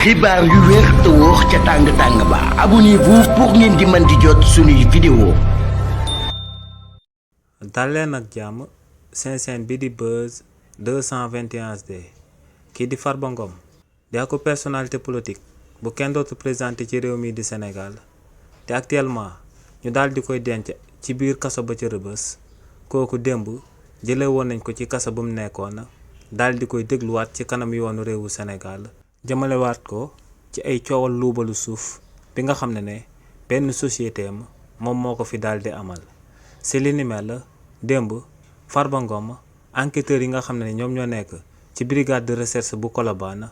xibaar yu wér te wóor ca tàng-tàng ba abonnez-vous pour ngeen di mën di jot suñuy vidéo. dal leen ak jàmm seen chaîne bi di Buzz 221 HD kii di Farba Ngom di ak personnalité politique bu kenn dootu présenté ci réew mi di Sénégal te actuellement ñu daal di koy denc ci biir kaso ba ca Rëbës kooku démb jële woon nañ ko ci kaso bu mu nekkoon daal di koy dégluwaat ci kanam yoonu réewu Sénégal jëmalewaat ko ci ay coowal luubalu suuf bi nga xam ne benn société am moom moo ko fi daal di amal si li ni mel démb Farba Ngom enquêteurs yi nga xam ne ñoom ñoo nekk ci brigade de recherche bu Colobane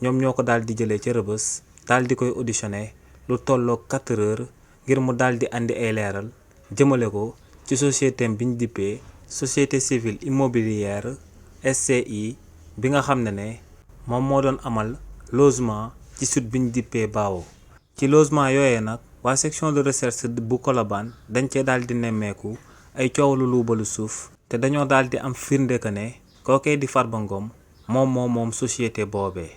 ñoom ñoo ko daal di jëlee ca Rëbës daal di koy auditionné lu tolloog 4 heures ngir mu daal di andi ay leeral jëmale ko ci société am bi ñu dippee société civile immobilière SCI bi nga xam ne moom moo doon amal logement ci sud bi ñu dippee Baawo ci logement yooyee nag waa section de recherche bu Colobane dañ cee daal di nemmeeku ay coow lu luubalu suuf te dañoo daal di am firnde que ne kookee di Farba Ngom moom société boobee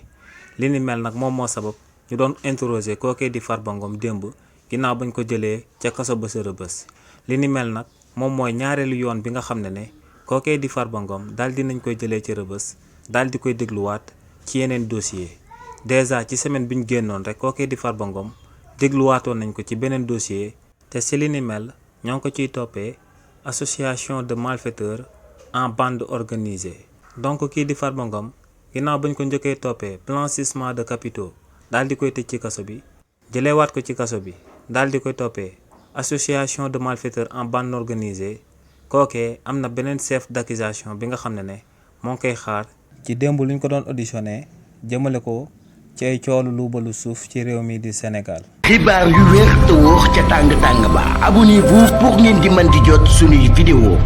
li ni mel nag moom moo sabab ñu doon interroger kookee di Farba Ngom démb ginnaaw bañ ko jëlee ca kaso ba sa Rëbës li ni mel nag moom mooy ñaareelu yoon bi nga xam ne kookee di Farba Ngom daal di nañ koy jëlee ca Rëbës daal di koy dégluwaat ci yeneen dossier déjà ci semaine bi ñu génnoon rek kookee di Farba Ngom dégluwaatoon nañ ko ci beneen dossier te si li ni mel ñoo ngi ko ciy toppee association de malfaiteurs en bande organisée donc kii di Farba Ngom ginnaaw bañ ko njëkkee toppee blanchissement de capitaux daal di koy tëj ci kaso bi jëlewaat ko ci kaso bi daal di koy toppee association de malfaiteurs en bande organisée kookee am na beneen chef d'accusation bi nga xam ne moo ngi koy xaar ci démb luñ ko doon auditionné jëmale ko ci ay coolu luubalu suuf ci réew mi di Sénégal. xibaar yu wér te wóor ca tàng-tàng ba abonnez-vous pour ngeen di mën di jot suñuy vidéo.